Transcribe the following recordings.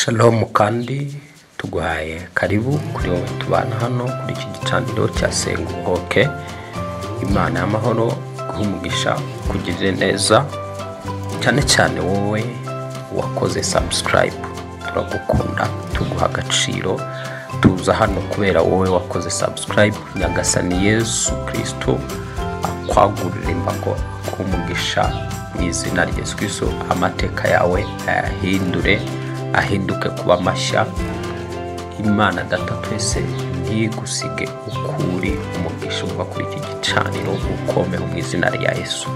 Shalom kandi tuguhaye karibu kuri wowe tubana hano kuri iki gicaniro cya Senga Ubohoke. Imana y'amahoro iguhe umugisha, ikugirire neza, cyane cyane wowe wakoze subscribe. Turagukunda, tuguha agaciro, tuza hano kubera wowe wakoze subscribe. Nyagasani Yesu Kristo akwagurire imbago, aguhe umugisha mu izina rya Yesu Kristo. Amateka yawe ayahindure, ahinduke kuba mashya. Imana Data twese ntigusige ukuri umugisha uva kuri iki gicaniro, ukomeho mu izina rya Yesu.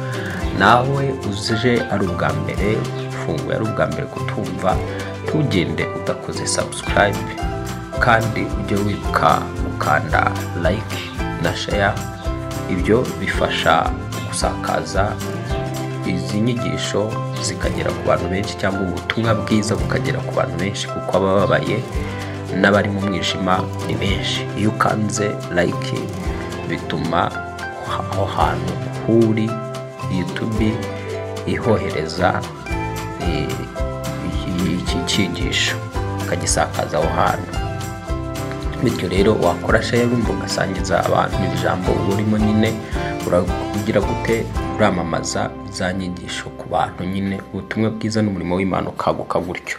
Nawe uje ari ubwa mbere, ufunguye ari ubwa mbere kutumva, ntugende udakoze subscribe, kandi ujye wibuka gukanda like na share. Ibyo bifasha gusakaza izi nyigisho zikagera ku bantu benshi, cyangwa ubutumwa bwiza bukagera ku bantu benshi, kuko abababaye n'abari mu mwijima ni benshi. Iyo ukanze like bituma aho hantu huri YouTube ihohereza iki cyigisho ikagisakaza aho hantu. Bityo rero wakora share, urumva ugasangiza abantu iri jambo urimo nyine, uragira gute, uramamaza za nyigisho ku bantu nyine, ubutumwa bwiza n'umurimo w'Imana ukaguka gutyo.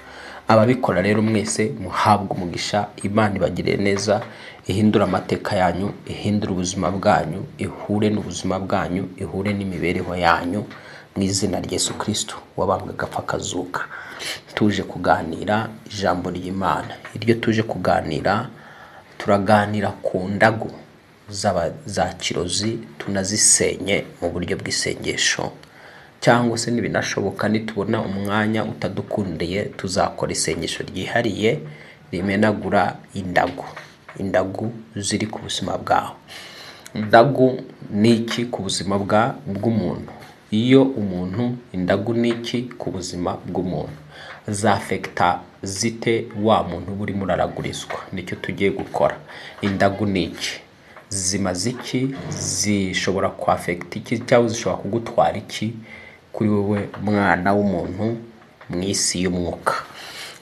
Ababikora rero mwese muhabwe umugisha, Imana ibagirire neza, ihindure amateka yanyu, ihindure ubuzima bwanyu, ihure n'ubuzima bwanyu, ihure n'imibereho yanyu mu izina rya Yesu Kristo wabambwe agapfa akazuka. Tuje kuganira ijambo ry'Imana. Iryo tuje kuganira, turaganira ku ndagu za kirozi, tunazisenye mu buryo bw'isengesho, cyangwa se nibinashoboka nitubona umwanya utadukundiye tuzakora isengesho ryihariye rimenagura indagu ziri ku buzima bwawe. Indagu ni iki ku buzima bw'umuntu? Iyo umuntu, indagu ni iki ku buzima bw'umuntu? Zafekita zite wa muntu burimo uraragurizwa? Nicyo tugiye gukora. Indagu ni iki? Zimaze iki? Zishobora kwafekita iki cyangwa zishobora kugutwara iki kuri wowe mwana w'umuntu mu isi y'umwuka?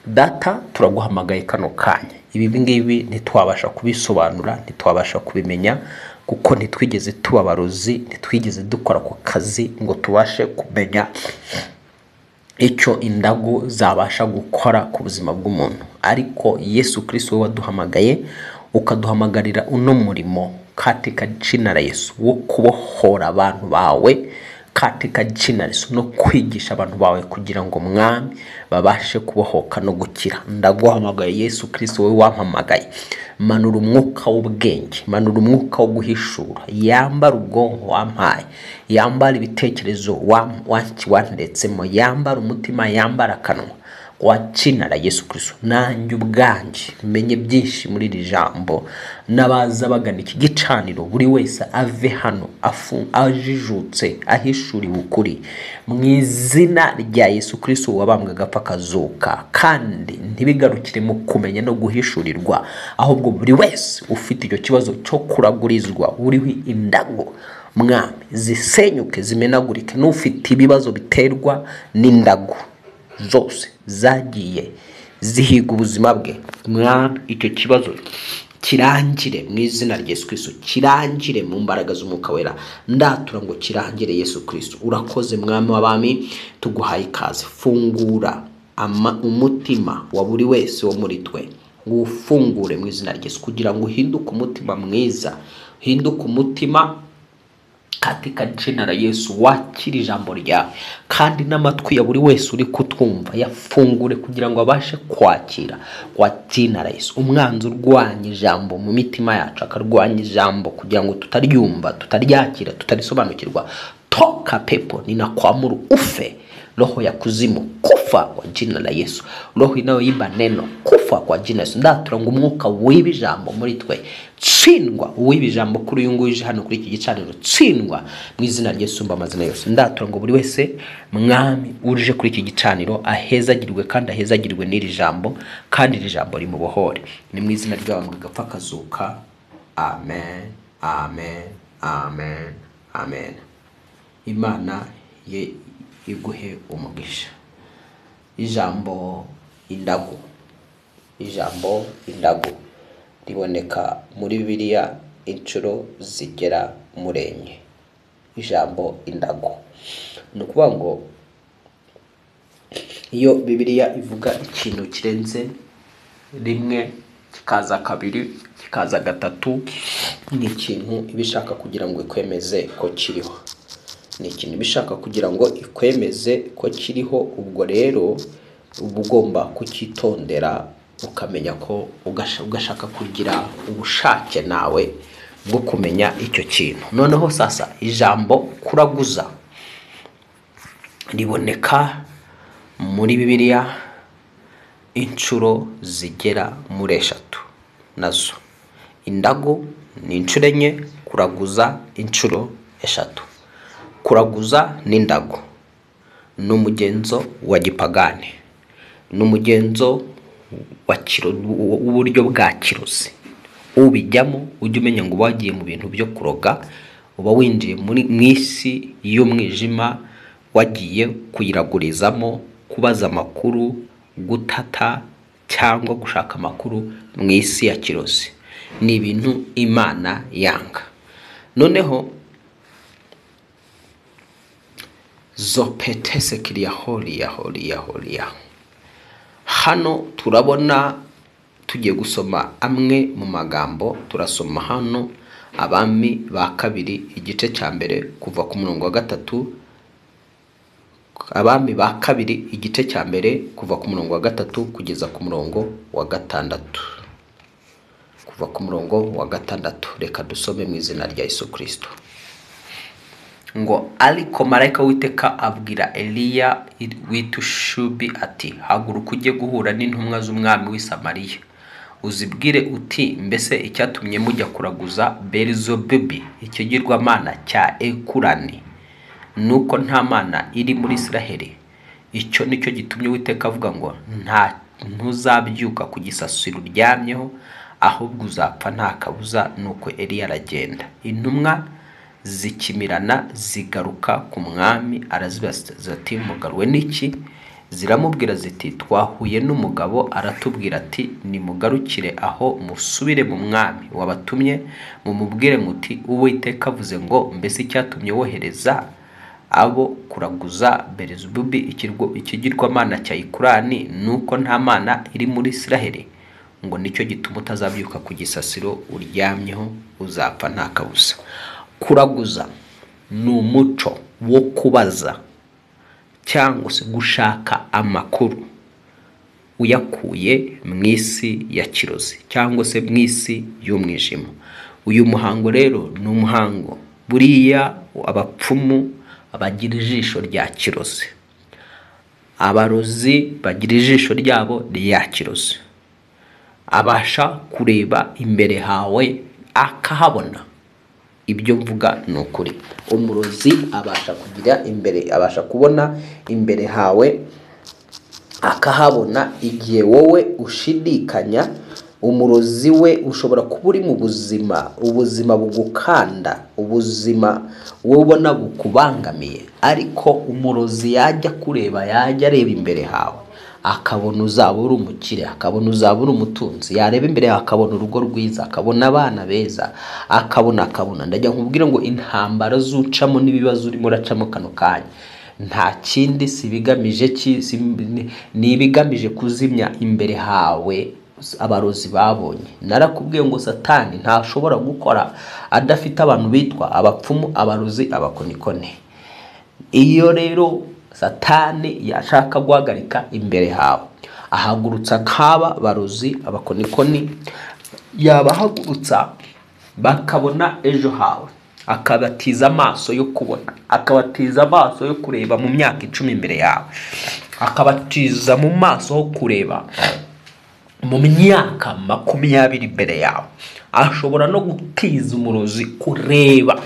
Data, turaguhamagaye kano kanya. Ibi ngibi ntitwabasha kubisobanura, ntitwabasha kubimenya, kuko ntitwigeze tuba abarozi, ntitwigeze dukora ku kazi ngo tubashe kumenya icyo indagu zabasha gukora ku buzima bw'umuntu. Ariko Yesu Kristo wowe waduhamagaye, ukaduhamagarira uno murimo katika jina la Yesu wo kubohora abantu bawe, katika jina la Yesu, no kwigisha abantu bawe kugira ngo mwami babashe kubohoka no gukira. Ndaguhamagaye Yesu Kristo wowe wampamagaye, manura umwuka w'ubwenge, manura umwuka wo guhishura, yambara ubwonko wampaye, yambara ibitekerezo wandetsemo, yambara umutima, yambara akanwa wa jina la Yesu Kristo. Nanjye ubwanjye menye byinshi muri iri jambo, n'abaza bagana iki gicaniro buri wese ave hano ajijutse, ahishuriwe ukuri mu izina rya Yesu Kristo wabambwe agapfa akazuka. Kandi ntibigarukire mu kumenya no guhishurirwa, ahubwo buri wese ufite icyo kibazo cyo kuragurizwa, uriho indago, mwami zisenyuke, zimenagurike. N'ufite ibibazo biterwa n'indago zose zagiye zihiga ubuzima bwe, mwami icyo kibazo kirangire mu izina rya Yesu Kristo, kirangire mu mbaraga z'umwuka wera. Ndatura ngo kirangire Yesu Kristo. Urakoze mwami w'abami, tuguhaye ikaze. Fungura umutima wa buri wese wo muri twe, ufungure mu izina rya Yesu, kugira ngo uhinduke umutima mwiza, uhinduke umutima katika jina la Yesu, wakira ijambo ryawe. Kandi n'amatwi ya buri wese uri kutwumva yafungure kugira ngo abashe kwakira kwa jina la Yesu. Umwanzi urwanya ijambo mu mitima yacu, akarwanya ijambo kugira ngo tutaryumva, tutaryakira, tutarisobanukirwa. Toka pepo, ninakuamuru ufe. Roho ya kuzimu kufa kwa jina la Yesu. Roho inayoiba neno kufa kwa jina la Yesu. Ndatura ngo umwuka wiba ijambo muri twe, tsindwa. Uwiba ijambo kuri uyu nguyu hano kuri iki gicaniro, tsindwa mu izina rya Yesu, amazina yose. Ndatura ngo buri wese mwami uje kuri iki gicaniro ahezagirwe, kandi ahezagirwe n'iri jambo, kandi iri jambo rimubohore. Ni mu izina ry'abambwe agapfa akazuka. Amen, amen, amen, amen. Imana ye iguhe umugisha. Ijambo indagu. Ijambo indagu riboneka muri Bibiliya inshuro zigera muri 4. Ijambo indagu ni ukuvuga ngo iyo Bibiliya ivuga ikintu kirenze rimwe, kikaza kabiri, kikaza gatatu, ni ikintu iba ishaka kugira ngo ikwemeze ko kiriho. Ni ikintu iba ishaka kugira ngo ikwemeze ko kiriho. Ubwo rero uba ugomba kucyitondera, ukamenya ko ugashaka kugira ubushake nawe bwo kumenya icyo kintu. Noneho sasa ijambo kuraguza riboneka muri Bibiliya inshuro zigera muri 3 nazo. Indagu ni inshuro 4, kuraguza inshuro 3. Kuraguza n'indagu ni umugenzo wa gipagani, ni umugenzo w'uburyo bwa kirozi. Ubijyamo ujye umenya ngo wagiye mu bintu byo kuroga, uba winjiye mu isi y'umwijima, wagiye kuyiragurizamo, kubaza amakuru, gutata cyangwa gushaka amakuru mu isi ya kirozi. Ni ibintu Imana yanga. Noneho zopetese kiriya horiya horiya horiya, hano turabona tugiye gusoma amwe mu magambo. Turasoma hano Abami ba kabiri igice cya mbere kuva ku murongo wa 3. Abami ba kabiri igice cya mbere kuva ku murongo wa 3 kugeza ku murongo wa 6. Kuva ku murongo wa 6, reka dusome mu izina rya Yesu Kristo. Ngo ariko marayika w'Uwiteka abwira Eliya w'itushubi ati, haguruka ujye guhura n'intumwa z'umwami w'i Samariya, uzibwire uti mbese icyatumye mujya kuraguza Beelzebubi ikigirwamana cya Ekurani, nuko nta mana iri muri Israheli? Icyo nicyo gitumye Uwiteka avuga ngo nta ntuzabyuka ku gisasiro uryamyeho, ahubwo uzapfa nta kabuza. Nuko Eliya aragenda. Intumwa zikimirana zigaruka ku mwami, arazibaza ati mugaruwe n'iki? Ziramubwira ziti twahuye n'umugabo aratubwira ati nimugarukire aho musubire mu mwami wabatumye, mumubwire muti Uwiteka avuze ngo mbese icyatumye wohereza abo kuraguza Beelzebubi ikigirwamana cya Ekurani, nuko nta mana iri muri Israheli? Ngo nicyo gituma utazabyuka ku gisasiro uryamyeho, uzapfa nta kabuza. Kuraguza ni umuco wo kubaza cyangwa se gushaka amakuru uyakuye mu isi ya kirozi cyangwa se mu isi y'umwijima. Uyu muhango rero ni umuhango buriya abapfumu bagira ijisho rya kirozi, abarozi bagira ijisho ryabo rya kirozi, abasha kureba imbere hawe akahabona. Ibyo mvuga ni ukuri. Umurozi abasha kugira imbere, abasha kubona imbere hawe akahabona igihe wowe ushidikanya. Umurozi we ushobora kuba uri mu buzima, ubuzima bugukanda, ubuzima wowe ubona bukubangamiye, ariko umurozi yajya kureba, yajya areba imbere hawe akabona uzaba uri umukire, akabona uzaba uri umutunzi, yareba imbere yawe akabona urugo rwiza, akabona abana beza, akabona. Ndajya nkubwire ngo intambara zucamo n'ibibazo urimo uracamo kano kanya nta kindi, si ibigamije ni ibigamije kuzimya imbere hawe abarozi babonye. Narakubwiye ngo Satani ntashobora gukora adafite abantu bitwa abapfumu, abarozi, abakonikoni. Iyo rero Satani yashaka guhagarika imbere hawe, ahagurutsa nk'aba barozi, abakonikoni, yabahagurutsa bakabona ejo hawe, akabatiza amaso yo kubona, akabatiza amaso yo kureba mu myaka 10 imbere yawe, akabatiza mu maso ho kureba mu myaka 20 imbere yawe. Ashobora no gutiza umurozi kureba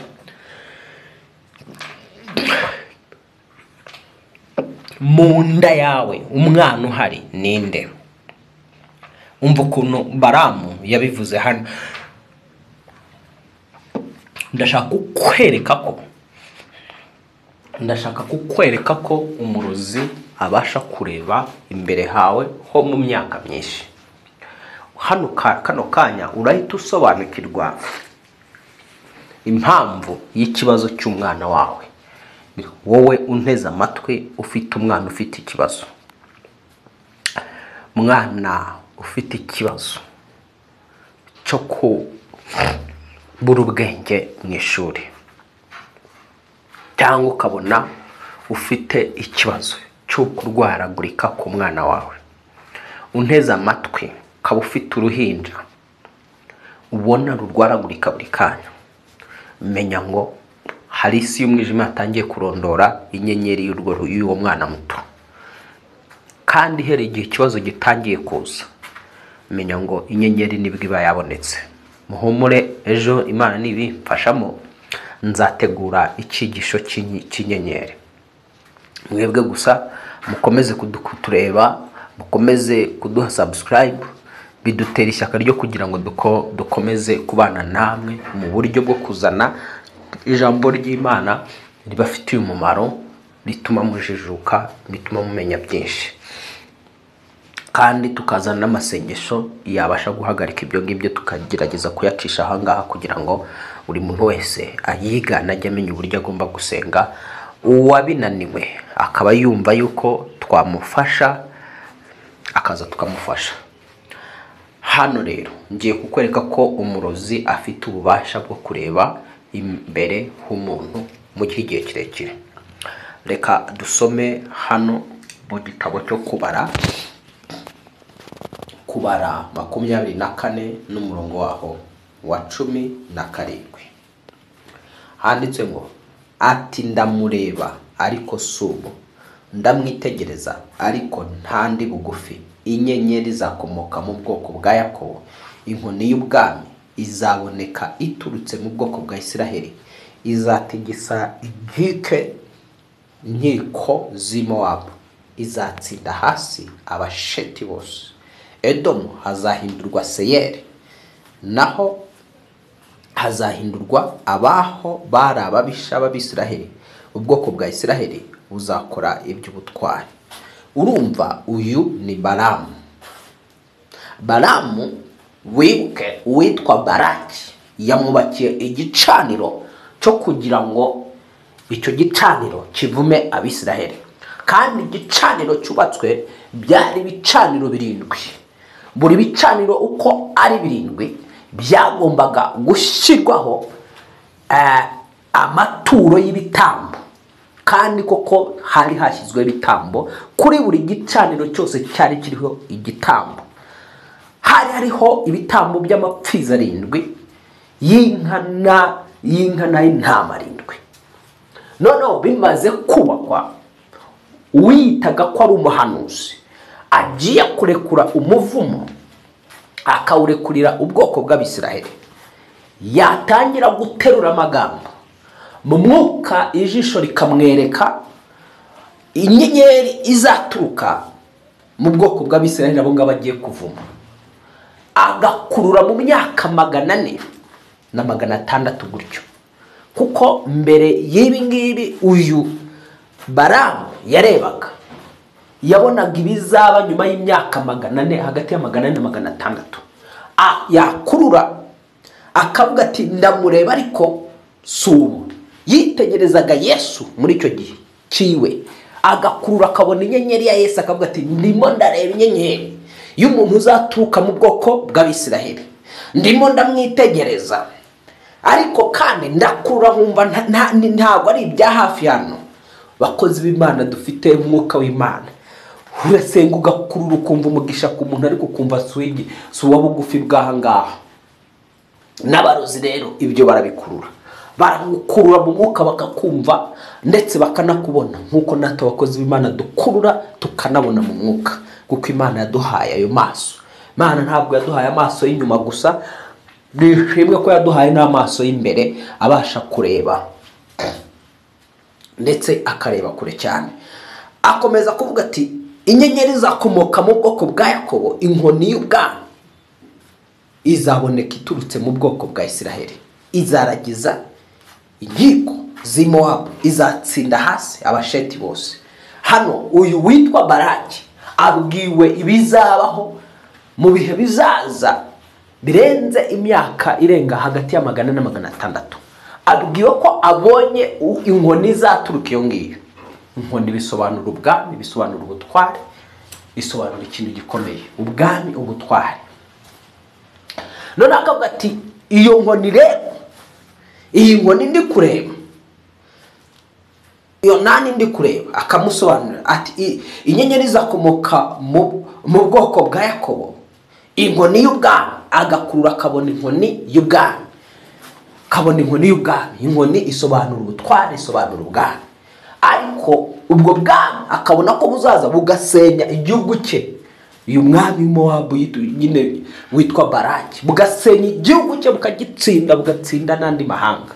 mu nda yawe umwana uhari ninde. Umva ukuntu Baramu yabivuze hano. Ndashaka kukwereka ko umurozi abasha kureba imbere hawe ho mu myaka myinshi. Hano kano kanya urahita usobanukirwa impamvu y'ikibazo cy'umwana wawe. Wowe unteze amatwi ufite umwana ufite ikibazo, mwana ufite ikibazo cyo kubura ubwenge mu ishuri, cyangwa ukabona ufite ikibazo cyo kurwaragurika ku mwana wawe, unteze amatwi ukaba ufite uruhinja ubona rurwaragurika buri kanya, menya ngo hari isi y'umwijima yatangiye kurondora inyenyeri y'uwo mwana muto. Kandi here igihe ikibazo gitangiye kuza, menya ngo inyenyeri nibwo iba yabonetse. Muhumure, ejo Imana nibimfashamo nzategura icyigisho cy'inyenyeri. Mwebwe gusa mukomeze kutureba, mukomeze kuduha subscribe, bidutera ishyaka ryo kugira ngo dukomeze kubana namwe mu buryo bwo kuzana ijambo ry'Imana ribafitiye umumaro, rituma mujijuka, bituma mumenya byinshi, kandi tukazana n'amasengesho yabasha guhagarika ibyo ngibyo, tukagerageza kuyacisha aha ngaha kugira ngo buri muntu wese ayigane ajye amenya uburyo agomba gusenga. Uwabinaniwe akaba yumva yuko twamufasha, akaza tukamufasha. Hano rero ngiye kukwereka ko umurozi afite ububasha bwo kureba imbere h'umuntu mu gihe kirekire. Reka dusome hano mu gitabo cyo kubara, Kubara 24 n'umurongo waho wa 17, handitse ngo: ati ndamureba ariko si ubu, ndamwitegereza ariko ntandi bugufi. Inyenyeri zakomoka mu bwoko bwa Yakobo, inkoni y'ubwami izaboneka iturutse mu bwoko bwa Isiraheli, izatigisa inkiko z'i Mowabu, izatsinda hasi Abasheti bose. Edomu hazahindurwa Seyeri, naho hazahindurwa abaho bari ababisha b'Abisiraheli. Ubwoko bwa Isiraheli buzakora iby'ubutwari. Urumva uyu ni Balamu. Balamu, wibuke uwitwa Baraki yamwubakiye igicaniro cyo kugira ngo icyo gicaniro kivume Abisiraheli. Kandi igicaniro cyubatswe byari ibicaniro 7. Buri bicaniro uko ari 7 byagombaga gushyirwaho amaturo y'ibitambo. Kandi koko hari hashyizwe ibitambo kuri buri gicaniro cyose cyari kiriho igitambo. Hari hariho ibitambo by'amapfizi 7 y'inka n'intama 7. Noneho bimaze kubakwa, uwitaga ko ari umuhanuzi agiye kurekura umuvumo akawurekurira ubwoko bw'Abisiraheli, yatangira guterura amagambo mu mwuka, ijisho rikamwereka inyenyeri izaturuka mu bwoko bw'Abisiraheli abo ngabo agiye kuvuma, agakurura mu myaka 400 na 600 gutyo. Kuko mbere y'ibi ngibi uyu Balamu yarebaga, yabonaga ibizaba nyuma y'imyaka 400, hagati ya 400 na 600. Yakurura akavuga ati ndamureba ariko si ubu. Yitegerezaga Yesu muri icyo gihe kiwe, agakurura akabona inyenyeri ya Yesu, akavuga ati ndimo ndareba inyenyeri y'umuntu uzaturuka mu bwoko bw'Abisiraheli, ndimo ndamwitegereza, ariko kandi ndakurura nkumva ntabwo ari ibya hafi hano. Bakozi b'Imana dufite umwuka w'Imana, urasenga ugakurura ukumva umugisha ku muntu, ariko ukumva si uwa bugufi bw'aha ngaha. N'abarozi rero ibyo barabikurura, baragukurura mu mwuka bakakumva ndetse bakanakubona, nk'uko natwe abakozi b'Imana dukurura tukanabona mu mwuka, kuko Imana yaduhaye ayo maso. Imana ntabwo yaduhaye amaso y'inyuma gusa, nishimwe ko yaduhaye n'amaso y'imbere abasha kureba ndetse akareba kure cyane. Akomeza kuvuga ati inyenyeri zakomoka mu bwoko bwa Yakobo, inkoni y'ubwami izaboneka iturutse mu bwoko bwa Isiraheli, izaragiza inkiko z'i Mowabu, izatsinda hasi Abasheti bose. Hano uyu witwa Baraki abwiwe ibizabaho Mu bihe bizaza birenze imyaka irenga hagati ya 400 na 600, abwiwe ko abonye inkoni izaturuka iyo ngiyo. Inkoni bisobanura ubwami, bisobanura ubutware, bisobanura ikintu gikomeye, ubwami, ubutware. None akavuga ati iyo nkoni rero, iyi nkoni ndi kureba, iyo nani ndi kureba. Akamusobanurira ati inyenyeri izakomoka mu bwoko bwa Yakobo, inkoni y'ubwami. Agakurura akabona inkoni y'ubwami, akabona inkoni y'ubwami. Inkoni isobanura ubutware, isobanura ubwami. Ariko ubwo bwami akabona ko buzaza bugasenya igihugu cye. Uyu mwami Mowabu nyine witwa Baraki, bugasenya igihugu cye, bukagitsinda, bugatsinda n'andi mahanga.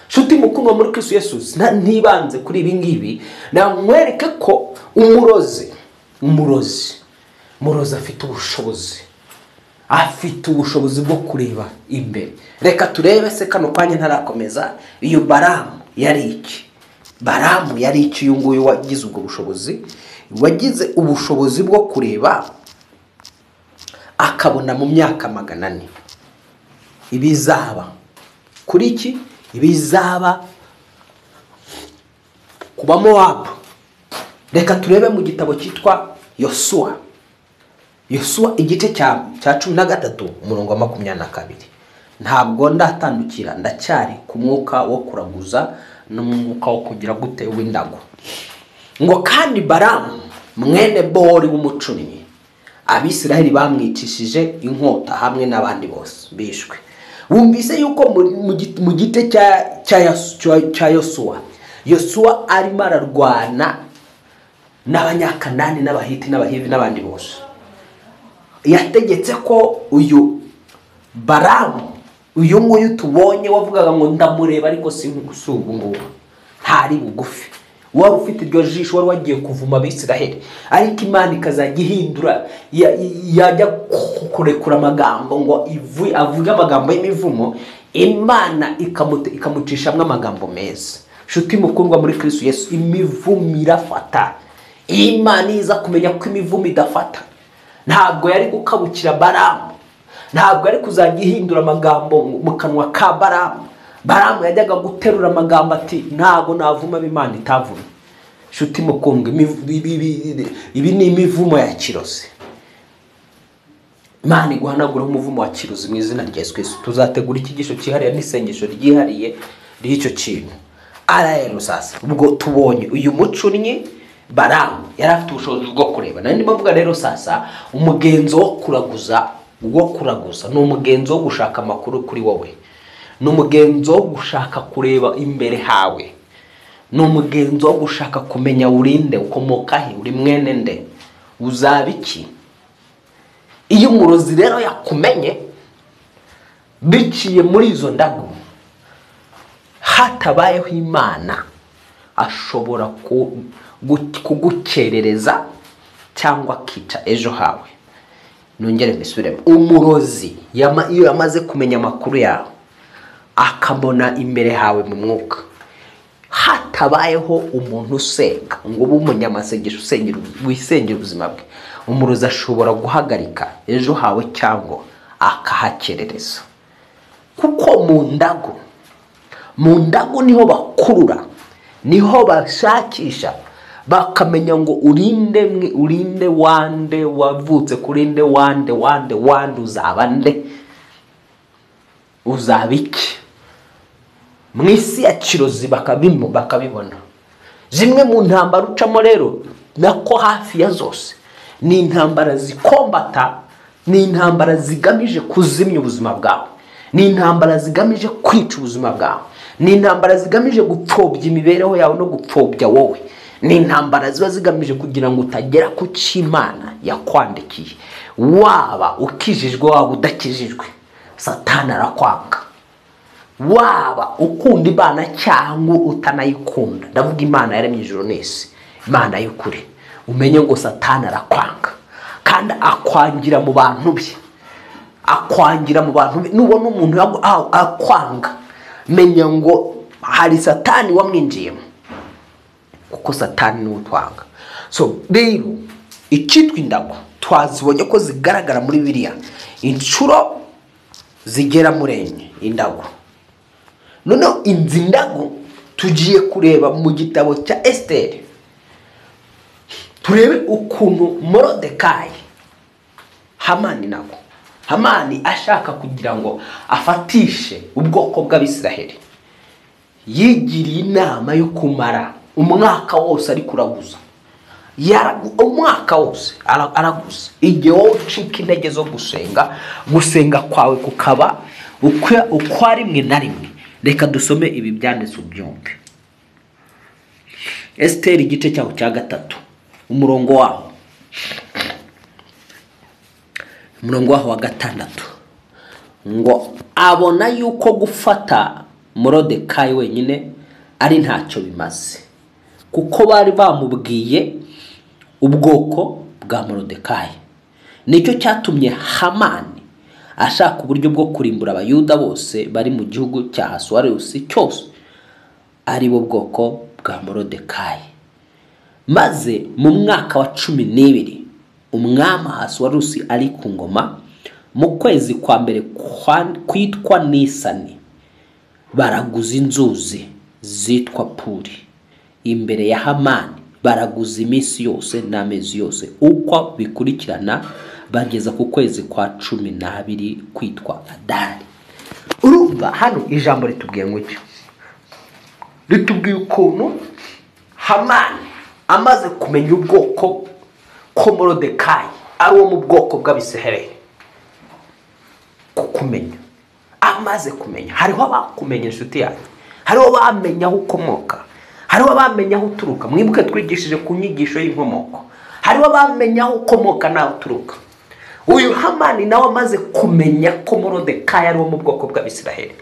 Nshuti mukundwa muri Kristo Yesu, ntibanze kuri ibi ngibi, nankwereke ko umurozi afite ubushobozi, afite ubushobozi bwo kureba imbere. Reka turebe se kano kanya ntarakomeza, iyo Baramu yari iki? Baramu yari iki? Uyu nguyu wagize ubwo bushobozi, wagize ubushobozi bwo kureba akabona mu myaka 400 ibizaba kuri iki, ibizaba kuba Mowabu. Reka turebe mu gitabo cyitwa Yosuwa, Yosuwa igice cya 13 umurongo wa 22. Ntabwo ndatandukira, ndacyari ku mwuka wo kuraguza n'umwuka wo kugira gute w'indago. Ngo kandi Baramu mwene Bori w'umucunnyi, Abisiraheli bamwicishije inkota hamwe n'abandi bose bishwe. Wumvise yuko mu gite cya Yosuwa, Yosuwa arimo ararwana n'Abanyakanani n'Abahiti n'Abahivi n'abandi bose. Yategetse ko uyu Baramu, uyu nguyu tubonye wavugaga ngo ndamureba ariko si ubu ngubu, ntari bugufi, wari ufite iryo jisho, wari wagiye kuvuma Abisiraheli, ariko Imana ikazajya ihindura, yajya kurekura amagambo ngo avuge amagambo y'imivumo, Imana ikamucishamo amagambo meza. Nshuti mukundwa muri Kristo Yesu, imivumo irafata. Imana iza kumenya ko imivumo idafata, ntabwo yari gukabukira Baramu, ntabwo ari kuzajya ihindura amagambo mu kanwa ka Baramu. Baramu yajyaga guterura amagambo ati ntabwo navuma Imana itavuma. Nshuti mukundwa, ibi ni imivumo ya kirozi. Imana iguhanagura umuvumo wa kirozi mu izina rya Yesu Kristo. Tuzategura ikigisho cyihariye n'isengesho ryihariye ry'icyo kintu. Rero sasa ubwo tubonye uyu mucunnyi Baramu yari afite ubushobozi bwo kureba. Nari ndimo mvuga rero sasa umugenzo wo kuraguza, wo kuraguza ni umugenzo wo gushaka amakuru kuri wowe, ni umugenzo wo gushaka kureba imbere hawe, ni umugenzo wo gushaka kumenya urinde, ukomoka he, uri mwene nde, uzaba iki. Iyo umurozi rero yakumenye biciye muri izo ndago, hatabayeho Imana, ashobora kugukerereza cyangwa akica ejo hawe. Nongere mbisubiremo, umurozi iyo yamaze kumenya amakuru yawe, akabona imbere hawe mu mwuka, hatabayeho umuntu usenga ngo ube umunyamasengesho wisengera ubuzima bwe, umurozi ashobora guhagarika ejo hawe cyangwa akahakerereza. Kuko mu ndago niho bakurura, niho bashakisha, bakamenya ngo urinde, urinde wande wavutse, kurinde wande wande wande, uzaba nde, uzaba iki. Mu isi ya kirozi bakabibona. Zimwe mu ntambara ucamo rero, nako hafi ya zose, ni intambara zikombata, ni intambara zigamije kuzimya ubuzima bwawe, ni intambara zigamije kwica ubuzima bwawe, ni intambara zigamije gupfobya imibereho yawe no gupfobya wowe, ni intambara ziba zigamije kugira ngo utagera ku cy'Imana yakwandikiye. Waba ukijijwe, waba udakijijwe, Satani arakwanga. Waba ukunda Imana cyangwa utanayikunda, ndavuga Imana yaremye ijuru n'isi, Imana y'ukuri, umenye ngo Satani arakwanga, kandi akwangira mu bantu bye, akwangira mu bantu be. Nubona umuntu akwanga, menya ngo hari Satani wamwinjiyemo, kuko Satani niwe utwanga. So rero icyitwa indago Twazibonye ko zigaragara muri Bibiliya inshuro zigera muri enye indagu. Noneho izi ndagu tugiye kureba mu gitabo cya Esiteri, turebe ukuntu Morodekayi Hamani nako Hamani ashaka kugira ngo afatishe ubwoko bw'Abisiraheli, yigiriye inama yo kumara umwaka wose ari kuraguza. Umwaka wose araguza. Igihe wowe ucika intege zo gusenga, gusenga kwawe kukaba ukwa rimwe na rimwe. Reka dusome ibi byanditswe byombi. Esiteri igice cyaho cya 3, umurongo waho, umurongo waho wa 6, ngo abona yuko gufata Morodekayi wenyine ari ntacyo bimaze, kuko bari bamubwiye ubwoko bwa Morodekayi. Nicyo cyatumye Hamani ashaka uburyo bwo kurimbura Abayuda bose bari mu gihugu cya Ahasuwerusi cyose, ari bo bwoko bwa Morodekayi. Maze mu mwaka wa 12 umwami Ahasuwerusi ari ku ngoma, mu kwezi kwa mbere kwitwa Nisani, baraguza inzuzi zitwa Puri imbere ya Hamani, baraguza iminsi yose n'amezi yose uko bikurikirana, bageza ku kwezi kwa 12 kwitwa Adari. Urumva hano ijambo ritubwiye ngo iki? Ritubwiye ukuntu Hamani amaze kumenya ubwoko ko Morodekayi ari uwo mu bwoko bw'Abisiraheli, kukumenya amaze kumenya, hariho abakumenya inshuti yanjye, hariho bamenya aho ukomoka, hariho bamenya aho uturuka. Mwibuke twigishije ku nyigisho y'inkomoko, hariho bamenya aho ukomoka n'aho uturuka. Uyu Hamani nawe amaze kumenya ko Morodekayi ari uwo mu bwoko bw'Abisiraheli,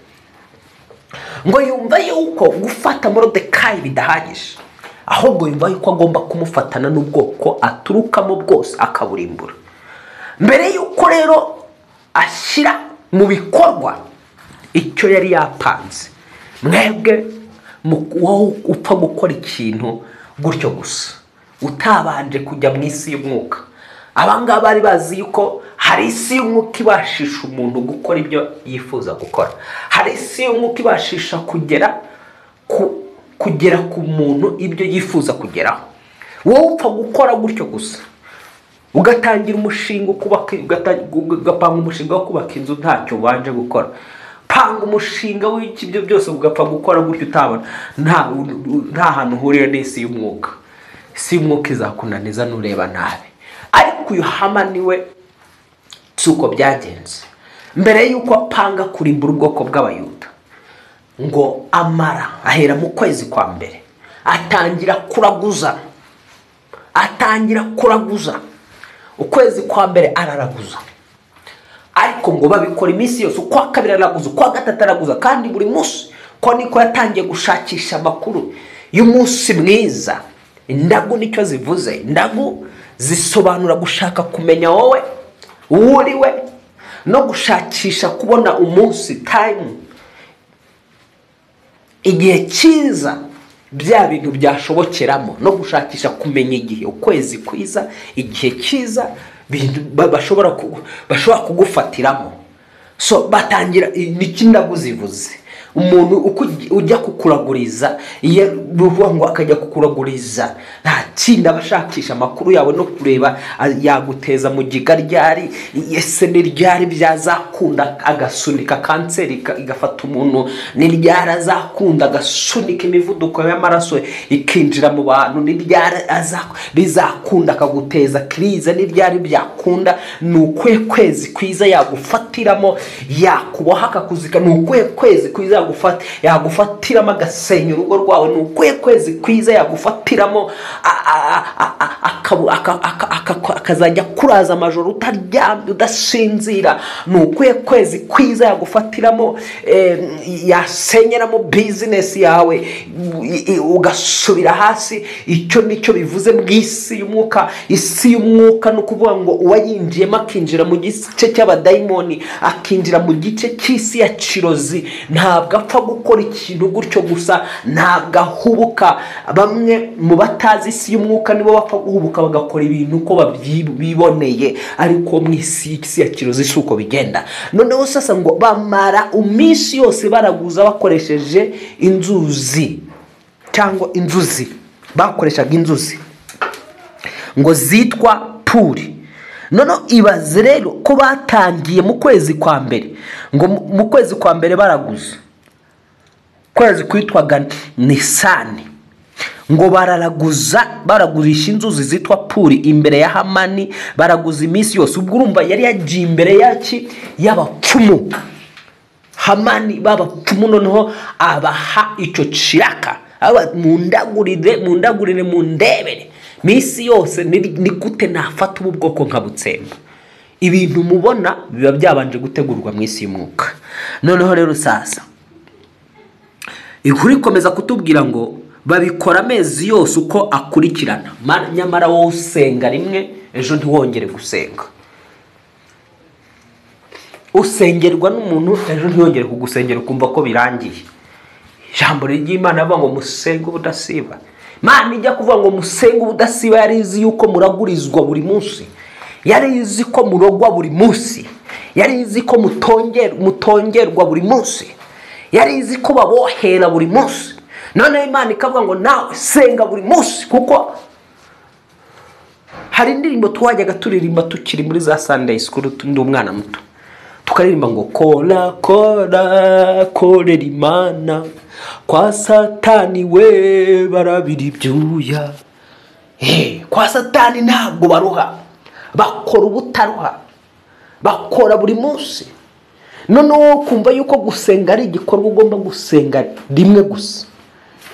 ngo yumva yuko gufata Morodekayi bidahagije, ahubwo yumva yuko agomba kumufatana n'ubwoko aturukamo bwose akaburimbura. Mbere yuko rero ashyira mu bikorwa icyo yari yapanze, mwebwe wowe upfa gukora ikintu gutyo gusa utabanje kujya mu isi y'umwuka. Abangaba bari bazi yuko hari isi y'umwuka ibashisha umuntu gukora ibyo yifuza gukora, hari isi y'umwuka ibashisha kugera ku muntu ibyo yifuza kugeraho. Wowe upfa gukora gutyo gusa ugatangira umushinga, ugapanga umushinga wo kubaka inzu ntacyo ubanje gukora, panga umushinga w'iki ibyo byose ugapfa gukora gutyo utabona nta hantu uhuriye n'isi y'umwuka. Isi y'umwuka izakunaniza nureba nabi. Ariko uyu Hamani we si uko byagenze. Mbere y'uko apanga kurimbura ubwoko bw'Abayuda, ngo amara ahera mu kwezi kwa mbere atangira kuraguza, atangira kuraguza. Ukwezi kwa mbere araraguza, ariko ngo babikora iminsi yose. Ukwa kabiri araguza, ukwa gatatu araguza, kandi buri munsi ko niko yatangiye gushakisha amakuru y'umunsi mwiza. Indagu nicyo zivuze. Indagu zisobanura gushaka kumenya wowe uwo uriwe, no gushakisha kubona umunsi, time, igihe cyiza bya bintu byashobokeramo, no gushakisha kumenya igihe, ukwezi kwiza, igihe cyiza bashobora kugufatiramo. So batangira niki ndagu zivuze. Umuntu ujya kukuraguriza, iyo bivuga ngo akajya kukuraguriza, nta kindi aba ashakisha amakuru yawe no kureba yaguteza mu giga ryari, ese ni ryari byazakunda agasunika kanseri igafata umuntu, ni ryari azakunda agasunika imivuduko y'amaraso ikinjira mu bantu, ni ryari bizakunda akaguteza krize, ni ryari byakunda, ni ukwe kwezi kwiza yagufatiramo, yakuboha akakuzika, ni ukwe kwezi kwiza yagufatiramo agasenya urugo rwawe, ni ukwe kwezi kwiza yagufatiramo akazajya kuraza amajoro utaryamye udasinzira, ni ukwe kwezi kwiza yagufatiramo yasenyeramo business yawe ugasubira hasi. Icyo nicyo bivuze mu isi y'umwuka. Isi y'umwuka ni ukuvuga ngo uwayinjiyemo akinjira mu gice cy'abadayimoni, akinjira mu gice cy'isi ya kirozi, ntabwo Ntabwo apfa gukora ikintu gutyo gusa, ntabwo ahubuka. Bamwe mu batazi isi y'umwuka nibo bapfa guhubuka bagakora ibintu uko biboneye, ariko mu isi ya kirozi si uko bigenda. Noneho sasa ngo bamara iminsi yose baraguza bakoresheje inzuzi cyangwa inzuzi, bakoreshaga inzuzi ngo zitwa puri. Noneho ibaze rero ko batangiye mu kwezi kwa mbere, ngo mu kwezi kwa mbere baraguza, kwezi kwitwaga Nisani, ngo bararaguza, baragurisha inzuzi zitwa puri imbere ya Hamani, baraguza iminsi yose. Ubwo urumva yari yagiye imbere yaki y'abapfumu, Hamani b'abapfumu, noneho abaha icyo kiraka, mundagurire, mundagurire, mundebere minsi yose ni gute nafata ubu bwoko nkabutsemba. Ibintu mubona biba byabanje gutegurwa mu isi y'umwuka. Noneho rero sasa inkuru ikomeza kutubwira ngo babikora amezi yose uko akurikirana, nyamara wowe usenga rimwe ejo ntiwongere gusenga, usengerwa n'umuntu ejo ntiyongere kugusengera, ukumva ko birangiye. Ijambo ry'Imana avuga ngo musenge ubudasiba. Imana ijya kuvuga ngo musenge ubudasiba, yari izi yuko muragurizwa buri munsi, yari izi ko murogwa buri munsi, yari izi ko mutongerwa buri munsi, yari izi ko babohera buri munsi. Noneho Imana ikavuga ngo nawe senga buri munsi, kuko hari indirimbo twajyaga turirimba tukiri muri za Sunday school, ndi umwana muto, tukaririmba ngo kora kora korera Imana, kwa Satani we barabira ibyuya. Kwa Satani ntabwo baruha, bakora ubutaruha, bakora buri munsi. Noneho kumva yuko gusenga ari igikorwa ugomba gusenga rimwe gusa,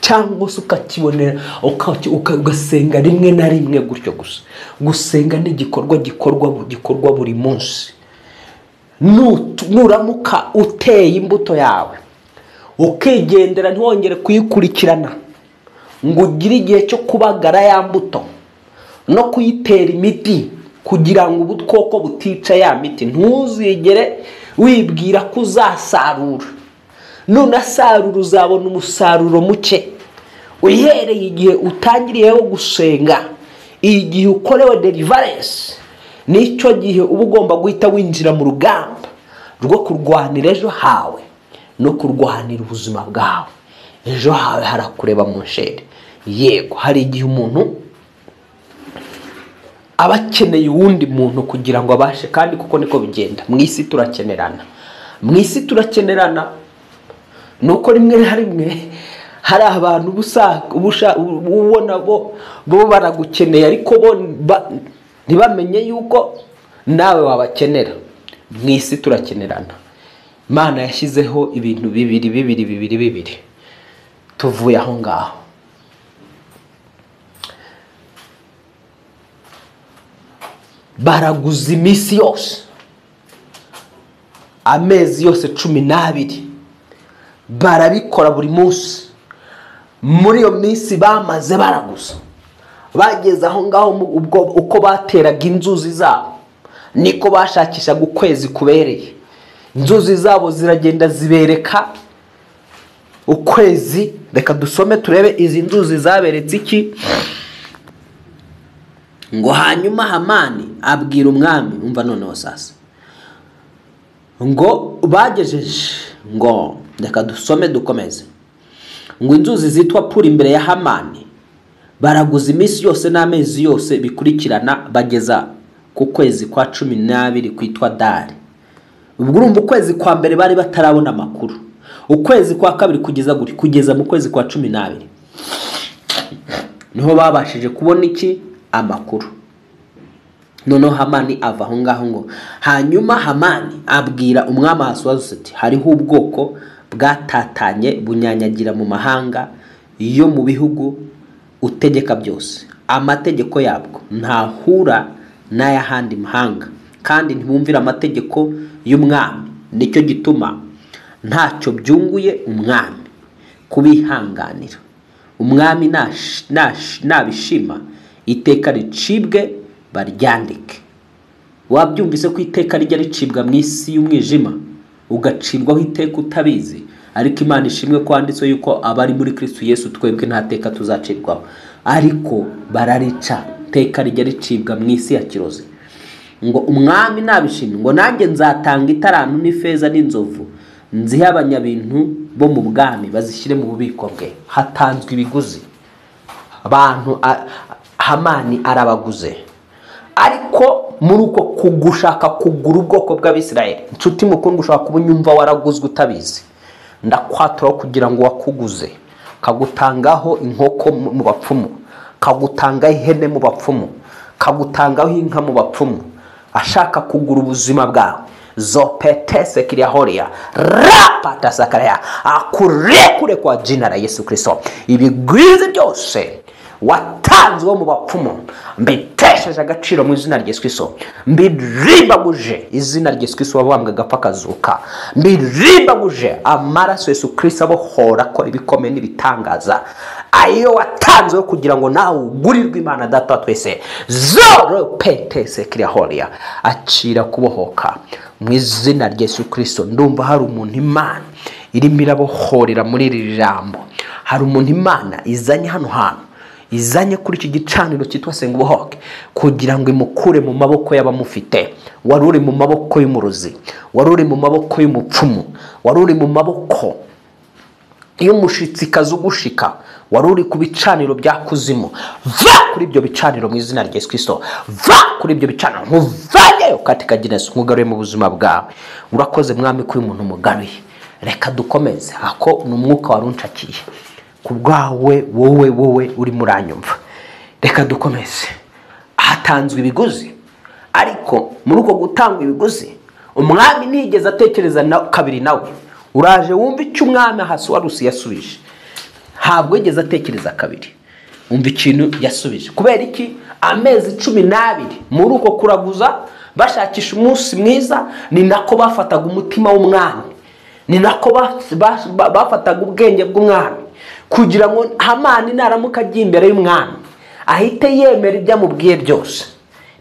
cyangwa se ukakibonera ugasenga rimwe na rimwe gutyo gusa. Gusenga ni igikorwa gikorwa buri munsi. Nuramuka uteye imbuto yawe ukigendera ntiwongere kuyikurikirana ngo ugire igihe cyo kubagara ya mbuto no kuyitera imiti kugira ngo ubukoko butica ya miti, ntuzigere wibwira ko uzasarura. Nunasarura uzabona umusaruro muke. Uhereye igihe utangiriyeho gusenga, igihe ukorewe deliverance, nicyo gihe uba ugomba guhita winjira mu rugamba rwo kurwanira ejo hawe no kurwanira ubuzima bwawe. Ejo hawe harakureba mu nshere. Yego, hari igihe umuntu aba akeneye uwundi muntu kugira ngo abashe, kandi kuko niko bigenda mu isi turakenerana, mu isi turakenerana. Nuko rimwe na rimwe hari abantu ubona bo baragukeneye, ariko bo ntibamenye yuko nawe wabakenera. Mu isi turakenerana. Imana yashyizeho ibintu bibiri bibiri bibiri bibiri. Tuvuye aho ngaho, baraguza iminsi yose, amezi yose 12, barabikora buri munsi. Muri iyo minsi bamaze baraguza, bageze aho ngaho ubwo uko bateraga inzuzi zabo niko bashakishaga ukwezi kubereye. Inzuzi zabo ziragenda zibereka ukwezi. Reka dusome turebe izi nzuzi zaberetse iki. Ngo hanyuma Hamani abwira umwami, umva noneho sasa, ngo bagejeje, ngo reka dusome dukomeze, ngo inzuzi zitwa puri imbere ya Hamani baraguza iminsi yose n'amezi yose bikurikirana, bageza ku kwezi kwa 12 kwitwa Dari. Ubwo urumva ukwezi kwa mbere bari batarabona amakuru, ukwezi kwa kabiri kugeza guri kugeza mu kwezi kwa 12 niho babashije kubona iki amakuru. Noneho Hamani ava aho ngaho ngo hanyuma Hamani abwira umwami Ahasuwerusi ati hariho ubwoko bwatatanye bunyanyagira mu mahanga yo mu bihugu utegeka byose, amategeko yabwo ntahura n'ay'ahandi mahanga, kandi ntibumvira amategeko y'umwami, nicyo gituma ntacyo byunguye umwami kubihanganira. Umwami nabishima iteka ricibwe baryandike. Wabyumvise ko iteka rijya ricibwa mu isi y'umwijima, ugacibwaho iteka utabizi, Ariko Imana ishimwe ko handitswe yuko abari muri Kristo Yesu twebwe nta teka tuzacirwaho. Ariko bararica, teka rijya ricibwa mu isi ya kirozi. Ngo umwami nabishimye, ngo nanjye nzatanga itarantu n'ifeza n'inzovu, nzihe abanyabintu bo mu bwami bazishyire mu bubiko bwe. Hatanzwe ibiguzi, abantu Hamani arabaguze. Ariko muri uko kugushaka kugura ubwoko bw'Abisirayeli, inshuti mukundwa, ushobora kuba unyumva waraguzwe utabizi, ndakwatura kugira ngo wakuguze, kagutangaho inkoko mu bapfumu, kagutangaho ihene mu bapfumu, kagutangaho inka mu bapfumu, ashaka kugura ubuzima bwawe. Zopetese kiriahoria rapata sakaraya, akurekure kwa jina la Yesu Kristo. Ibigwizi byose watanzwe mu bapfumu mbitesheje agaciro mu izina rya Yesu Kristo, mbirimbaguje izina rya Yesu Kristo wabambwe agapfa akazuka, mbirimbaguje amaraso Yesu Kristo abohora akora ibikomeye n'ibitangaza, ayo watanzwe kugira ngo nawe ugurirwe Imana Data wa twese. Zoropetese kiriahoria, akira kubohoka mu izina rya Yesu Kristo. Ndumva hari umuntu Imana irimo irabohorera muri iri jambo, hari umuntu Imana izanye hano hantu, izanye kuri iki gicaniro cyitwa Senga Ubohoke, kugira ngo imukure mu maboko y'abamufite. Wari uri mu maboko y'umurozi, wari uri mu maboko y'umupfumu, wari uri mu maboko y'umushitsikazi ugushika, wari uri ku bicaniro bya kuzimu. Va kuri ibyo bicaniro mu izina rya Yesu Kristo, va kuri ibyo bicaniro, nkuvaneyo katika jina Yesu, nkugaruye mu buzima bwawe. Urakoze Mwami ko uyu muntu umugaruye. Reka dukomeze, ako ni umwuka waruncakiye ku bwawe, wowe wowe uri muranyumva. Reka dukomeze. Hatanzwe ibiguzi, ariko muri uko gutanga ibiguzi umwami nigeze atekereza na kabiri. Nawe uraje wumva icyo umwami Ahasuwerusi yasubije. Ntabwo yigeze atekereza kabiri, umva ikintu yasubije. Kubera iki? Amezi 12 muri uko kuraguza bashakisha umunsi mwiza, ni nako bafataga umutima w'umwami, ni nako bafataga ubwenge bw'umwami, kugira ngo Hamani naramuka agiye imbere y'umwami ahite yemera ibyo amubwiye byose.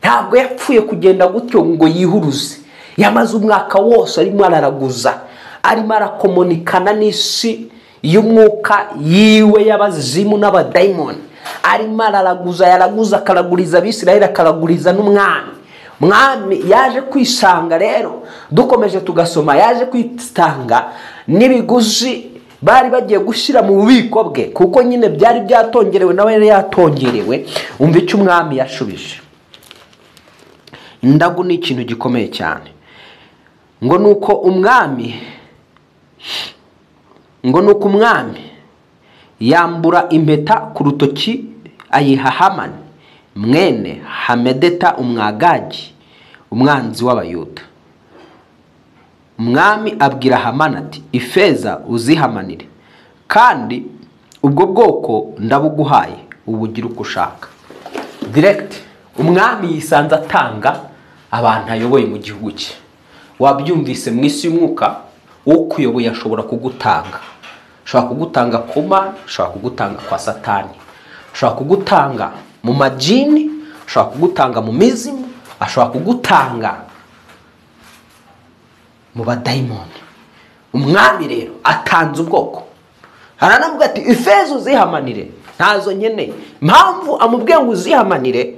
Ntabwo yapfuye kugenda gutyo ngo yihuruze, yamaze umwaka wose arimo araraguza, arimo arakomunikana n'isi y'umwuka yiwe y'abazimu n'abadayimoni, arimo araraguza, yaraguza akaraguriza Abisirayeli, akaraguriza n'umwami. Mwami yaje kwisanga rero, dukomeje tugasoma, yaje kwitanga n'ibiguzi bari bagiye gushyira mu bubiko bwe, kuko nyine byari byatongerewe nawe yari yatongerewe. Umva icyo umwami yashubije. Indagu ni ikintu gikomeye cyane. Ngo nuko umwami, ngo nuko umwami yambura impeta ku rutoki ayiha Hamani mwene Hamedeta umwagagi, umwanzi w'Abayuda. Umwami abwira Hamani ati, ifeza uzihamanire, kandi ubwo bwoko ndabuguhaye, ubugira uko ushaka. Direct umwami yisanze atanga abantu ayoboye mu gihugu cye. Wabyumvise mu isi y'umwuka, ukuyoboye ashobora kugutanga. Ashobora kugutanga kuma, ashobora kugutanga kwa Satani, ashobora kugutanga mu majini, ashobora kugutanga mu mizimu, ashobora kugutanga mu badayimoni. Umwami rero atanze ubwoko, aranavuga ati ifeza uzihamanire, ntazo nkeneye. Impamvu amubwiye ngo uzihamanire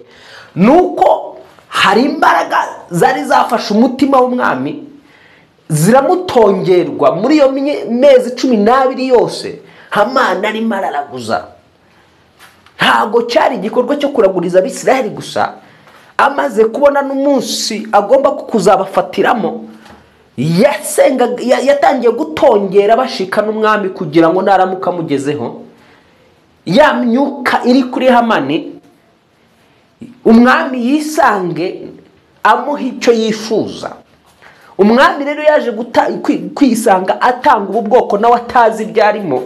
nuko hari imbaraga zari zafashe umutima w'umwami ziramutongerwa muri iyo mezi 12 yose Hamani arimo araraguza. Ntabwo cyari igikorwa cyo kuraguriza Abisirayeli gusa, amaze kubona n'umunsi agomba kuzabafatiramo, yatangiye gutongera bashika n'umwami kugira ngo naramuka amugezeho ya myuka iri kuri Hamani, umwami yisange amuha icyo yifuza. Umwami rero yaje kwisanga atanga ubu bwoko nawe atazi ibyarimo,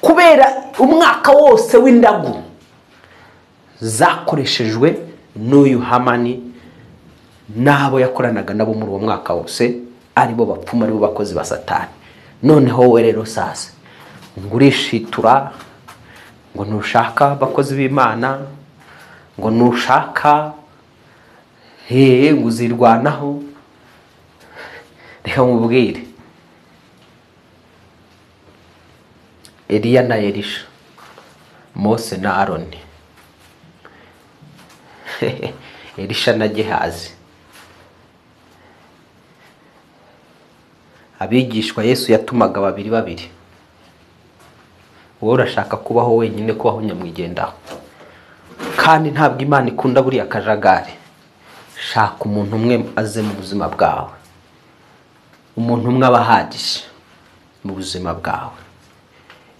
kubera umwaka wose w'indagu zakoreshejwe n'uyu Hamani n'abo yakoranaga nabo muri uwo mwaka wose, aribo bapfuma, aribo bakozi ba Satani. Noneho we rero sasa ngo urishitura, ngo ntushaka abakozi b'Imana, ngo ntushaka ngo uzirwanaho. Reka mubwire, Eliya na Elisha, Mose na Aroni, Elisha na Gehazi. Abigishwa Yesu yatumaga babiri babiri. Wowe urashaka kubaho wenyine, kubaho nyamwigendaho, kandi ntabwo Imana ikunda buriya kajagari. Shaka umuntu umwe aze mu buzima bwawe, umuntu umwe aba ahagije mu buzima bwawe.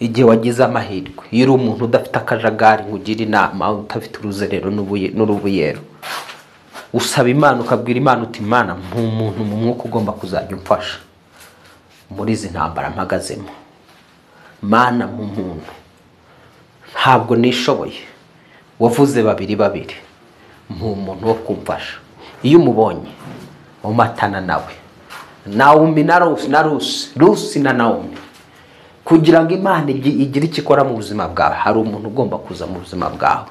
Igihe wagize amahirwe, iyo uri umuntu udafite akajagari nkugira inama, udafite uruzerero n'urubuyero, usaba Imana ukabwira Imana uti Imana mpa umuntu mu mwuka ugomba kuzajya umfasha muri izi ntambara mpagazemo. Mana mu muntu ntabwo nishoboye, wavuze babiri babiri, mpa umuntu wo kumfasha. Iyo umubonye umatana nawe, Naomi na Rusi, Rusi na Naomi, kugira ngo Imana igire icyo ikora mu buzima bwawe, hari umuntu ugomba kuza mu buzima bwawe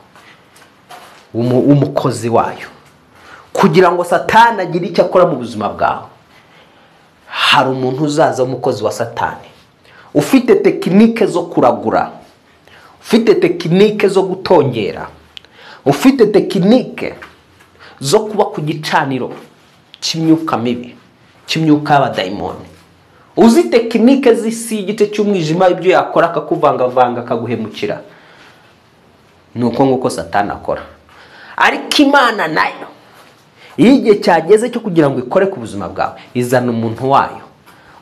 w'umukozi wayo. Kugira ngo Satani agire icyo akora mu buzima bwawe, hari umuntu uzaza w'umukozi wa Satani, ufite tekinike zo kuragura, ufite tekinike zo gutongera, ufite tekinike zo kuba ku gicaniro cy'imyuka mibi, cy'imyuka y'abadayimoni, uzi tekinike z'isi y'igice cy'umwijima, ibyo yakora akakuvangavanga akaguhemukira. Ni uko nguko Satani akora. Ariko Imana nayo iyo igihe cyageze cyo kugira ngo ikore ku buzima bwawe, izana umuntu wayo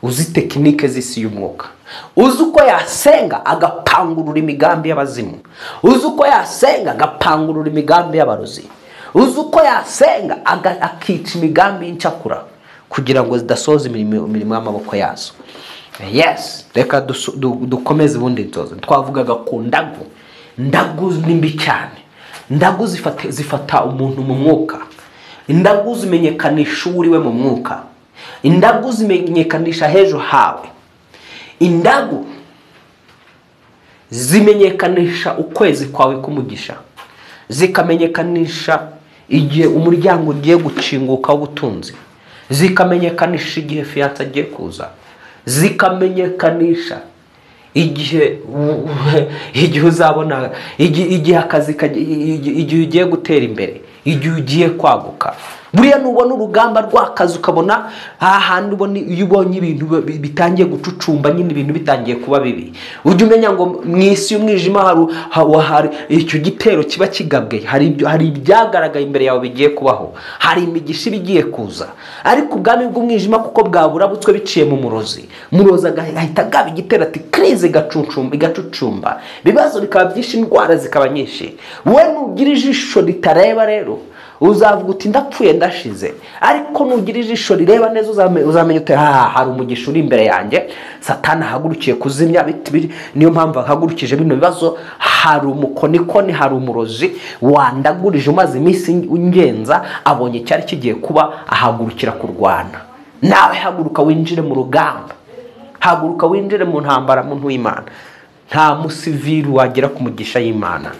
uzi tekinike z'isi y'umwuka, uzi uko yasenga agapangurura imigambi y'abazimu, uzi uko yasenga agapangurura imigambi y'abarozi, uzi uko yasenga akica imigambi y'incakura kugira ngo zidasoza imirimo y'amaboko yazo. Yes, reka dukomeze ubundi nsozo. Twavugaga ku ndagu. Ndagu ni mbi cyane. Ndagu zifata umuntu mu mwuka. Indagu zimenyekanisha uri we mu mwuka. Indagu zimenyekanisha hejo hawe. Indagu zimenyekanisha ukwezi kwawe k'umugisha, zikamenyekanisha igihe umuryango ugiye gukinguka w'ubutunzi, zikamenyekanisha igihe fiyanse agiye kuza, zikamenyekanisha igihe uzabona, igihe akazi, igihe ugiye gutera imbere, igihe ugiye kwaguka. Buriya nubona urugamba rw'akazi ukabona hahandi ubona iyo ubonye ibintu bitangiye gucucumba nyine, ibintu bitangiye kuba bibi, ujye umenya ngo mu isi y'umwijima hari icyo gitero kiba kigabwe, hari ibyagaragaye imbere yawe bigiye kubaho, hari imigisha iba igiye kuza. Ariko ubwami bw'umwijima kuko bwaburabutswe biciye mu murozi, murozi agahita agaba igitero ati krize igacucumba, ibibazo bikaba byinshi, indwara zikaba nyinshi. Wowe nugira ijisho ritareba rero uzavuga uti ndapfuye ndashize. Ariko nugira ijisho rireba neza uzamenya uti hari umugisha uri imbere yanjye Satani ahagurukiye kuzimya, niyo mpamvu ahagurukije bino bibazo. Hari umukonikoni, hari umurozi wandagurije umaze iminsi ungenza, abonye cyari kigiye kuba ahagurukira kurwana nawe. Haguruka winjire mu rugamba, haguruka winjire mu ntambara, muntu w'Imana. Nta musivili wagera ku mugisha y'Imana,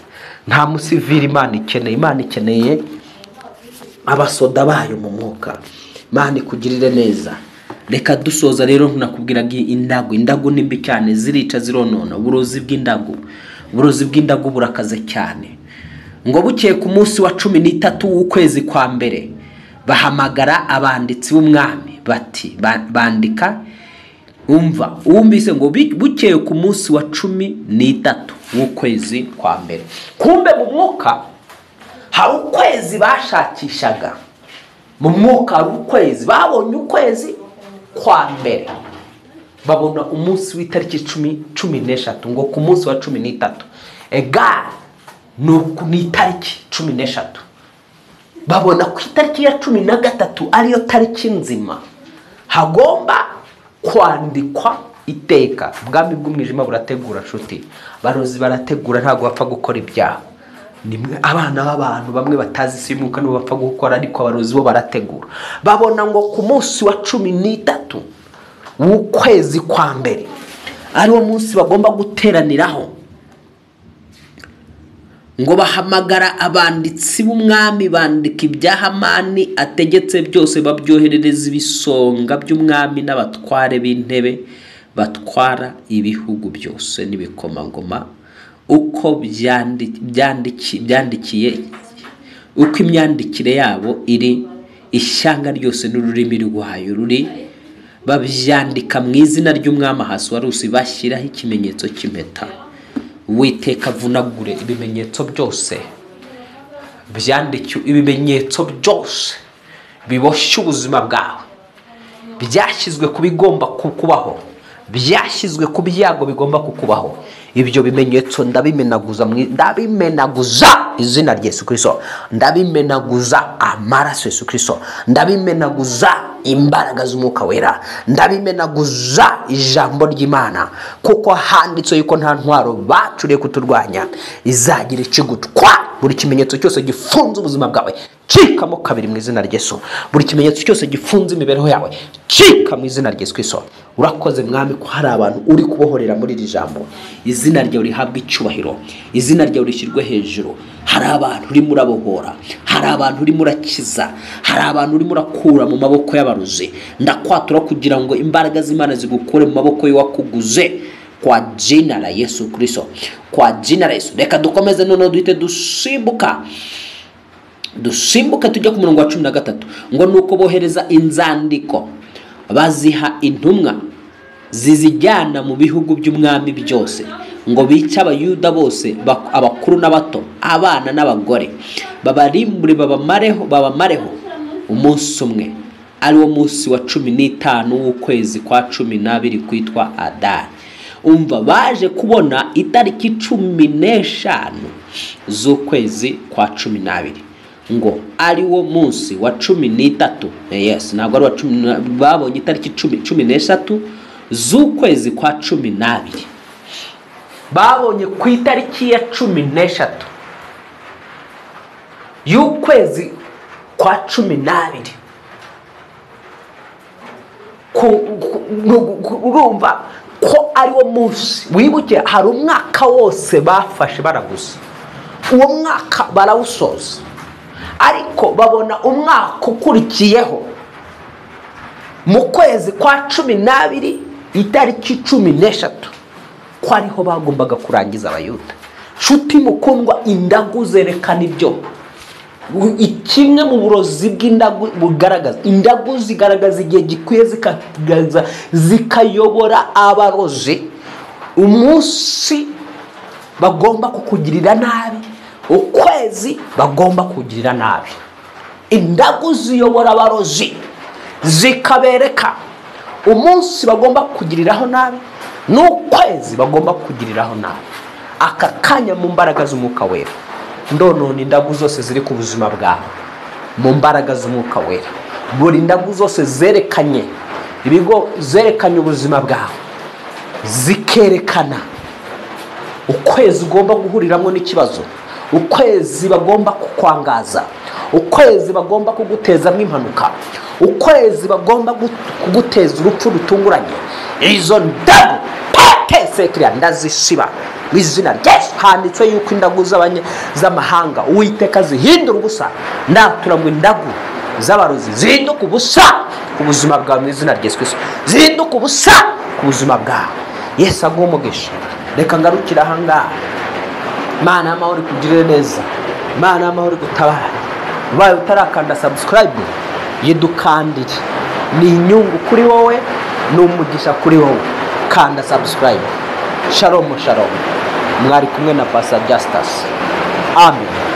nta musivili Imana ikeneye. Imana ikeneye abasoda bayo mu mwuka. Imana ikugirire neza. Reka dusoza rero nakubwiraga indagu. Indagu ni mbi cyane, zirica, zironona. Uburozi bw'indagu, uburozi bw'indagu burakaze cyane. Ngo bukeye ku munsi wa 13 w'ukwezi kwa mbere, bahamagara abanditsi b'umwami bati bandika. Umva, wumvise ngo bukeye ku munsi wa 13 w'ukwezi kwa mbere. Kumbe mu mwuka hari ukwezi bashakishaga, mu mwuka hari ukwezi babonye, ukwezi kwa mbere babona umunsi w'itariki 13, ngo ku munsi wa 13 egare ni itariki 13, babona ku itariki ya 13 ariyo tariki nzima hagomba kwandikwa iteka. Ubwami bw'umwijima burategura nshuti, barozi barategura, ntabwo bapfa gukora ibyaha. Nimwe abana b'abantu bamwe batazi isi y'umwuka nibo bapfa gukora, ariko abarozi bo barategura. Babona ngo ku munsi wa 13 w'ukwezi kwa mbere ariwo munsi bagomba guteraniraho, ngo bahamagara abanditsi b'umwami bandika ibya Hamani ategetse byose, babyoherereza ibisonga by'umwami n'abatware b'intebe Batwara ibihugu byose n'ibikomangoma uko byandikiye, uko imyandikire yabo iri, ishyanga ryose n'ururimi rwayo ruri, babyandika mu izina ry'umwami Ahasuwerusi, bashyiraho ikimenyetso cy'impeta. Uwiteka avunagure ibimenyetso byose byandikiwe, ibimenyetso byose biboshye ubuzima bwawe, byashyizwe ku bigomba kukubaho, byashyizwe ku byago bigomba kukubaho. Ibyo bimenyetso ndabimenaguza, ndabimenaguza izina rya Yesu Kristo, ndabimenaguza amaraso Yesu Kristo, ndabimenaguza imbaraga z'umwuka wera, ndabimenaguza ijambo ry'Imana, kuko handitswe yuko nta ntwaro bacuriye kuturwanya izagira ikigutwa. Buri kimenyetso cyose gifunze ubuzima bwawe cikamo kabiri mu izina rya Yesu. Buri kimenyetso cyose gifunze imibereho yawe cika mu izina rya Yesu Kristo. Urakoze Mwami ko hari abantu uri kubohorera muri iri jambo. Izina ryawe rihabwe icyubahiro, izina ryawe rishyirwe hejuru. Hari abantu urimo urabohora, hari abantu urimo urakiza, hari abantu urimo urakura mu maboko y'abarozi. Ndakwatura kugira ngo imbaraga z'Imana zigukure mu maboko y'uwakuguze, kwa jina la Yesu Kristo, kwa jina la Yesu. Reka dukomeze noneho duhite dusimbuka tujya ku murongo wa 13, ngo nuko bohereza inzandiko baziha intumwa zizijyana mu bihugu by'umwami byose, ngo bice Abayuda bose, abakuru n'abato, abana n'abagore, babarimbure babamareho umunsi umwe, ari wo munsi wa 15 w'ukwezi kwa 12 kwitwa Adari. Umva, baje kubona itariki 15 z'ukwezi kwa 12, ngo ari wo munsi wa 13. Yes, ntabwo ari wa 10, babonye itariki 13 z'ukwezi kwa 12. Babonye ku itariki ya 13 y'ukwezi kwa 12. Urumva ko ari wo munsi. Wibuke hari umwaka wose bafashe baraguza, uwo mwaka barawusoza, ariko babona umwaka ukurikiyeho mu kwezi kwa 12 itariki 13 ko ariho bagombaga kurangiza Abayuda. Nshuti mukundwa, indagu zerekana ibyo. Kimwe mu burozi bw'indagu bugaragaza, indagu zigaragaza igihe gikwiye, zikagaragaza, zikayobora abarozi umunsi bagomba kukugirira nabi, ukwezi bagomba kugirira nabi. Indagu ziyobora abarozi zikabereka umunsi bagomba kugiriraho nabi n'ukwezi bagomba kugiriraho nabi. Aka kanya mu mbaraga z'umwuka wera ndonona indagu zose ziri ku buzima bwawe mu mbaraga z'umwuka wera. Buri ndagu zose zerekanye ibigo, zerekanye ubuzima bwawe, zikerekana ukwezi ugomba guhuriramo n'ikibazo, ukwezi bagomba kukwangaza, ukwezi bagomba kugutezamo impanuka, ukwezi bagomba kuguteza urupfu rutunguranye. Izo ndagu pate ndazisiba mu izina rya Yesu. Handitswe yuko indagu z'amahanga Uwiteka zihindura ubusa. Ndatura ngo indagu z'abarozi zihinduka ubusa ku buzima bwawe mu izina rya Yesu Kristo, zihinduka ubusa ku buzima bwawe. Yesu aguhe umugisha. Reka ngarukire aha ngaha. Imana y'amahoro ikugirire neza, Imana y'amahoro igutabare. Ubaye utarakanda subscribe, yidukandire, ni inyungu kuri wowe, ni umugisha kuri wowe. Kanda subscribe. Shalom, shalom. Mwari kumwe na Pastor Justus. Amen.